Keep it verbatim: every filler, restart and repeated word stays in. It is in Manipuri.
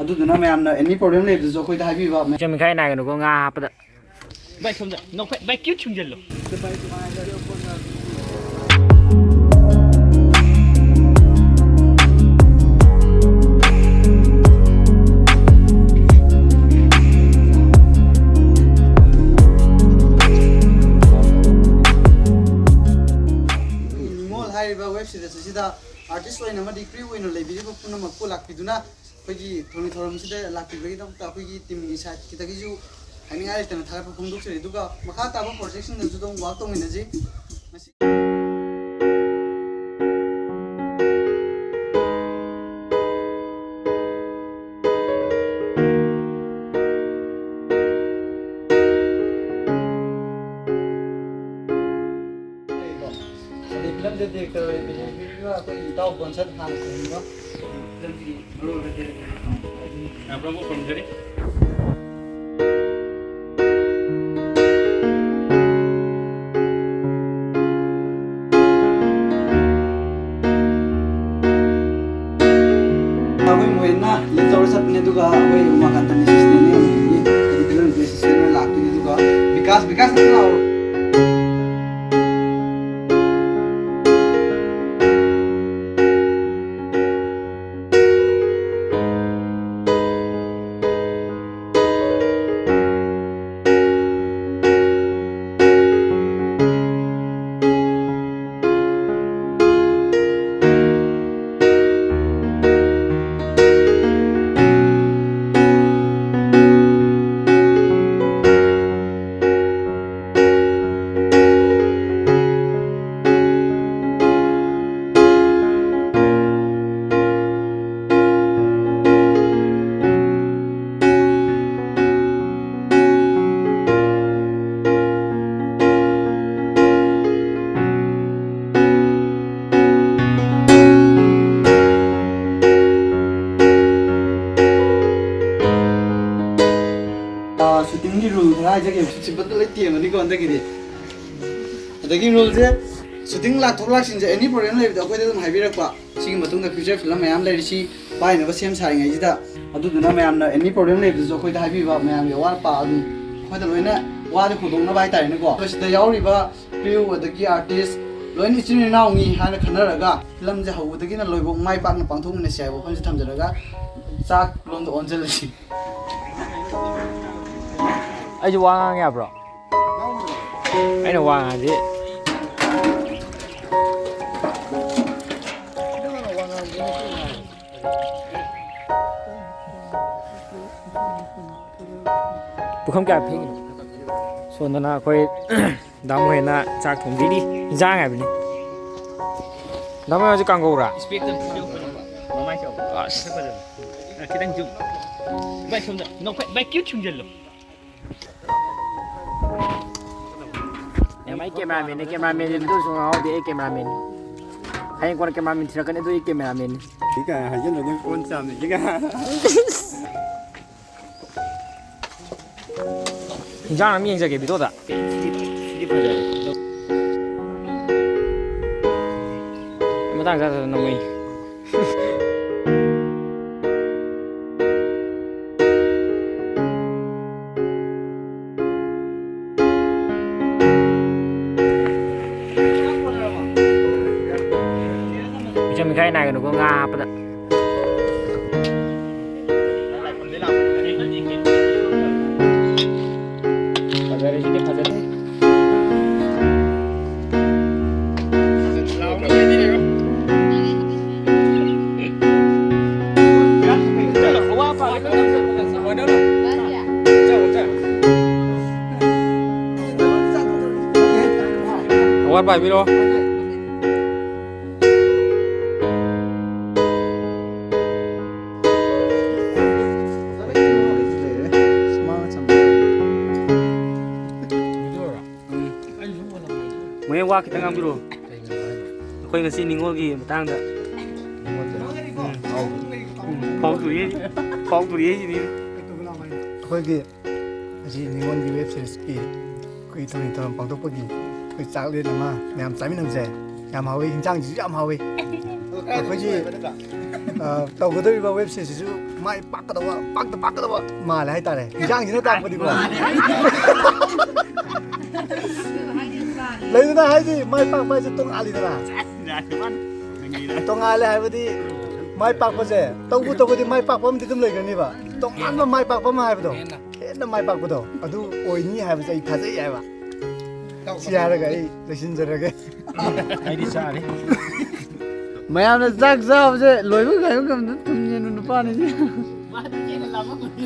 ꯑꯗꯨꯗꯨꯅ ꯃꯌꯥꯝꯅ any problem ꯂꯩꯕꯗꯨꯁꯨ ꯑꯩꯈꯣꯏꯗ ꯍꯥꯏꯕꯤꯕ꯫ ꯆꯦꯃꯤꯈꯥꯏ ꯅꯥꯏꯒꯅꯨꯀꯣ, ꯉꯥ ꯍꯥꯞꯄꯗ꯫ ꯚꯥꯏ, ꯁꯣꯝꯗ ꯅꯣꯛꯐꯦꯠ ꯚꯥꯏ ꯀ꯭ꯌꯨꯠ ꯁꯨꯡꯖꯜꯂꯣ꯫ ꯅꯤꯉꯣꯜ ꯍꯥꯏꯔꯤꯕ web series ꯑꯁꯤꯗ artist ꯑꯣꯏꯅ ꯑꯃꯗꯤ crew ꯑꯣꯏꯅ ꯂꯩꯕꯤꯔꯤꯕ ꯄꯨꯝꯅꯃꯛꯄꯨ ꯂꯥꯛꯄꯤꯗꯨꯅ ꯑꯩꯈꯣꯏꯒꯤ ꯊꯧꯔꯝ, ꯊꯧꯔꯝꯁꯤꯗ ꯂꯥꯛꯄꯤꯕꯒꯤꯗꯃꯛꯇ ꯑꯩꯈꯣꯏꯒꯤ teamꯒꯤ sideꯀꯤꯗꯒꯤꯁꯨ ꯍꯥꯏꯅꯤꯡꯉꯥꯏ ꯂꯩꯇꯅ ꯊꯥꯒꯠꯄ ꯐꯣꯡꯗꯣꯛꯆꯔꯤ꯫ ꯑꯗꯨꯒ ꯃꯈꯥ ꯇꯥꯕ projectꯁꯤꯡꯗꯁꯨ ꯑꯗꯨꯝ work ꯇꯧꯃꯤꯟꯅꯁꯤ꯫ ꯉꯁꯤ ꯑꯗꯩ ꯐꯤꯂꯝꯗ director ꯑꯣꯏꯕꯤꯔꯤꯕ ꯑꯩꯈꯣꯏ ꯏꯇꯥꯎ ꯕꯣꯟꯁꯟ ꯍꯥꯟꯅ ꯈꯨꯔꯨꯝꯕ꯫ ꯐꯤꯂꯝꯁꯤꯒꯤ ꯃꯔꯨ ꯑꯣꯏꯕ director ꯃꯌꯥꯝ ꯄꯨꯝꯅꯃꯛ ꯈꯨꯔꯨꯝꯖꯔꯤ꯫ ꯑꯩꯈꯣꯏ ꯃꯣꯍꯦꯟꯅ lead ꯇꯧꯔ ꯆꯠꯄꯅꯦ, ꯑꯗꯨꯒ ꯑꯩꯈꯣꯏ ꯎꯃꯥꯀꯥꯟꯇꯅ assistantꯅꯦ, ꯑꯗꯒꯤ ꯑꯩꯈꯣꯏ ꯐꯤꯂꯝꯒꯤ assistant ꯑꯣꯏꯅ ꯂꯥꯛꯇꯣꯏꯅꯦ, ꯑꯗꯨꯒ ꯕꯤꯀꯥꯁ, ꯕꯤꯀꯥꯁ ꯅꯪ ꯂꯥꯛꯑꯣ꯫ ꯑꯥ, shootingꯒꯤ rule ꯈꯔ ꯍꯥꯏꯖꯒꯦ꯫ Simple ꯂꯣꯏ ꯇꯦꯝꯃꯅꯤꯀꯣ ꯍꯟꯗꯛꯀꯤꯗꯤ꯫ ꯑꯗꯒꯤ ruleꯁꯦ, shooting ꯂꯥꯛꯊꯣꯛ ꯂꯥꯛꯁꯤꯟꯁꯦ any problem ꯂꯩꯕꯗ ꯑꯩꯈꯣꯏꯗ ꯑꯗꯨꯝ ꯍꯥꯏꯕꯤꯔꯛꯄ꯫ ꯁꯤꯒꯤ ꯃꯇꯨꯡꯗ future film ꯃꯌꯥꯝ ꯂꯩꯔꯤ, ꯁꯤ ꯄꯥꯏꯅꯕ ꯁꯦꯝ ꯁꯥꯔꯤꯉꯩꯁꯤꯗ꯫ ꯑꯗꯨꯗꯨꯅ ꯃꯌꯥꯝꯅ ꯑꯦꯅꯤ ꯄ꯭ꯔꯣꯕ꯭ꯂꯦꯝ ꯂꯩꯕꯗꯨꯁꯨ ꯑꯩꯈꯣꯏꯗ ꯍꯥꯏꯕꯤꯕ, ꯃꯌꯥꯝꯒꯤ ꯑꯋꯥꯠ ꯑꯄꯥ ꯑꯗꯨꯝ ꯑꯩꯈꯣꯏꯗ ꯂꯣꯏꯅ ꯋꯥꯗꯤ ꯍꯧꯗꯣꯛꯅꯕ ꯍꯥꯏꯇꯥꯔꯦꯅꯦꯀꯣ꯫ ꯑꯩꯈꯣꯏ ꯁꯤꯗ ꯌꯥꯎꯔꯤꯕ ꯀ꯭ꯔꯤꯌꯨ ꯑꯗꯒꯤ ꯑꯥꯔꯇꯤꯁ ꯂꯣꯏꯅ ꯏꯆꯤꯟ ꯏꯅꯥꯎꯅꯤ ꯍꯥꯏꯅ ꯈꯟꯅꯔꯒ ꯐꯤꯂꯝꯁꯦ ꯍꯧꯕꯗꯒꯤꯅ ꯂꯣꯏꯕꯧ ꯃꯥꯏ ꯄꯥꯛꯅ ꯄꯥꯡꯊꯣꯛꯃꯤꯟꯅꯁꯤ ꯍꯥꯏꯕ ꯋꯥꯐꯝꯁꯤ ꯊꯝꯖꯔꯒ ꯆꯥꯛ ꯂꯣꯝꯗ ꯑꯣꯟꯁꯤꯜꯂꯁꯤ꯫ ꯑꯩꯁꯨ ꯋꯥ ꯉꯥꯡ ꯌꯥꯕ꯭ꯔꯣ? ꯑꯩꯅ ꯋꯥ ꯉꯥꯡꯗꯤ ꯄꯨꯈꯝ ꯀꯌꯥ ꯐꯦꯡꯉꯤꯅꯣ? ꯁꯣꯝꯗꯅ ꯑꯩꯈꯣꯏ ꯗꯥꯃꯣ ꯍꯣꯏꯅ ꯆꯥꯛ ꯊꯣꯡꯕꯤꯔꯤ꯫ ꯏꯟꯖꯥꯡ ꯍꯥꯏꯕꯅꯤ꯫ ꯗꯥꯃꯣ ꯍꯧꯖꯤꯛ ꯀꯥꯡꯒꯧꯔꯥ? ꯏꯁꯄꯦꯛꯇ ꯐꯤꯜ ꯇꯧꯕꯅꯦꯕ꯫ ꯃꯃꯥꯏ ꯆꯥꯎꯕ꯫ ꯑꯁ꯫ ꯈꯤꯇꯪ ꯖꯨꯝ꯫ ꯚꯥꯏ, ꯁꯣꯝꯗ ꯅꯣꯛꯐꯦꯠ, ꯚꯥꯏ, ꯀ꯭ꯌꯨꯠ ꯁꯨꯡꯖꯜꯂꯣ꯫ ꯌꯥꯝ, ꯑꯩ ꯀꯦꯃꯦꯔꯥꯃꯦꯟꯅꯦ, ꯀꯦꯃꯦꯔꯥꯃꯦꯟꯁꯦ ꯚꯤꯗꯤꯑꯣꯁꯨ ꯉꯥꯎꯍꯧꯗꯦ, ꯑꯩ ꯀꯦꯃꯦꯔꯥꯃꯦꯟꯅꯦ꯫ ꯍꯌꯦꯡ ꯀꯣꯟꯅ ꯀꯦꯃꯦꯔꯥꯃꯦꯟ ꯊꯤꯔꯛꯀꯅꯤ, ꯑꯗꯨ ꯑꯩ ꯀꯦꯃꯦꯔꯥꯃꯦꯟꯅꯦ꯫ ꯁꯤ ꯀꯥꯏ ꯍꯥꯏꯖꯤꯜꯂꯗꯤ ꯀꯣꯟ ꯆꯥꯝꯃꯤ, ꯁꯤ ꯀꯥꯏ꯫ ꯏꯟꯖꯥꯡ ꯑꯃ ꯌꯦꯡꯖꯒꯦ ꯚꯤꯗꯤꯑꯣꯗ꯫ ꯁꯤꯗꯤ, ꯁꯤꯗꯤ ꯐꯖꯔꯦ꯫ ꯃꯇꯥꯡ ꯆꯥꯗꯅ ꯅꯃꯩ꯫ ꯃꯤꯆꯪ ꯃꯤꯈꯥꯏ ꯅꯥꯏꯒꯅꯨꯀꯣ ꯉꯥ ꯍꯥꯞꯄꯗ꯫ ꯐꯖꯔꯦ, ꯁꯤꯗꯤ ꯐꯖꯔꯦ꯫ ꯑꯋꯥꯠꯄ ꯍꯥꯏꯕꯤꯔꯣ꯫ ꯃꯣꯏ ꯋꯥ ꯈꯤꯇꯪ ꯉꯥꯡꯕꯤꯔꯛꯑꯣ꯫ ꯑꯩꯈꯣꯏ ꯉꯁꯤ ꯅꯤꯉꯣꯜꯒꯤ ꯃꯇꯥꯡꯗ꯫ ꯎꯝ꯫ ꯎꯝ꯫ ꯐꯥꯎꯗꯣꯔꯤ, ꯐꯥꯎꯗꯣꯔꯤ ꯍꯥꯏꯁꯤꯅꯤ꯫ ꯑꯩꯈꯣꯏꯒꯤ ꯑꯁꯤ ꯅꯤꯉꯣꯜꯒꯤ ꯋꯦꯕ ꯁꯤꯔꯤꯁꯀꯤ ꯑꯩꯈꯣꯏꯒꯤ ꯊꯧꯔꯝ ꯊꯧꯔꯝ ꯄꯥꯡꯊꯣꯛꯄꯒꯤ ꯑꯩꯈꯣꯏ ꯆꯥꯛꯂꯦꯟ ꯑꯃ ꯃꯌꯥꯝ ꯆꯥꯃꯤꯟꯅꯕꯁꯦ ꯌꯥꯝ ꯍꯥꯎꯋꯤ, ꯏꯟꯖꯥꯡꯁꯤꯁꯨ ꯌꯥꯝ ꯍꯥꯎꯋꯤ꯫ ꯑꯩꯈꯣꯏꯒꯤ ꯑ, ꯇꯧꯒꯗꯧꯔꯤꯕ ꯋꯦꯕ ꯁꯤꯔꯤꯁꯁꯤꯁꯨ ꯃꯥꯏ ꯄꯥꯛꯀꯗꯕ, ꯄꯥꯛꯇ ꯄꯥꯛꯀꯗꯕ ꯃꯥꯜꯂꯦ ꯍꯥꯏꯇꯥꯔꯦ, ꯏꯟꯖꯥꯡꯁꯤꯅ ꯇꯥꯛꯄꯗꯤꯀꯣ꯫ ꯂꯩꯗꯅ, ꯍꯥꯏꯗꯤ ꯃꯥꯏ ꯄꯥꯛꯄ ꯍꯥꯏꯁꯦ ꯇꯣꯉꯥꯜꯂꯤꯗꯅ꯫ ꯇꯣꯉꯥꯜꯂꯦ ꯍꯥꯏꯕꯗꯤ ꯃꯥꯏ ꯄꯥꯛꯄꯁꯦ ꯇꯧꯕꯨ ꯇꯧꯕꯗꯤ ꯃꯥꯏ ꯄꯥꯛꯄ ꯑꯃꯗꯤ ꯑꯗꯨꯝ ꯂꯩꯒꯅꯤꯕ, ꯇꯣꯉꯥꯟꯕ ꯃꯥꯏ ꯄꯥꯛꯄ ꯑꯃ ꯍꯥꯏꯕꯗꯣ꯫ ꯍꯦꯟꯅ ꯃꯥꯏ ꯄꯥꯛꯄꯗꯣ ꯑꯗꯨ ꯑꯣꯏꯅꯤ ꯍꯥꯏꯕꯁꯦ ꯑꯩ ꯊꯥꯖꯩ ꯍꯥꯏꯕ꯫ ꯁꯤ ꯍꯥꯏꯔꯒ ꯑꯩ ꯂꯣꯏꯁꯤꯟꯖꯔꯒꯦ꯫ ꯑꯩꯗꯤ ꯆꯥꯔꯦ꯫ ꯃꯌꯥꯝꯅ ꯆꯥꯛ ꯆꯥꯕꯁꯦ ꯂꯣꯏꯕ ꯉꯥꯏꯕ ꯉꯝꯗꯅ ꯊꯨꯝ ꯌꯦꯟꯕ ꯅꯨꯄꯥꯅꯤ ꯁꯤ꯫ ꯃꯥꯗꯤ ꯍꯦꯟꯅ ꯂꯥꯝꯃꯝꯒꯅꯤ꯫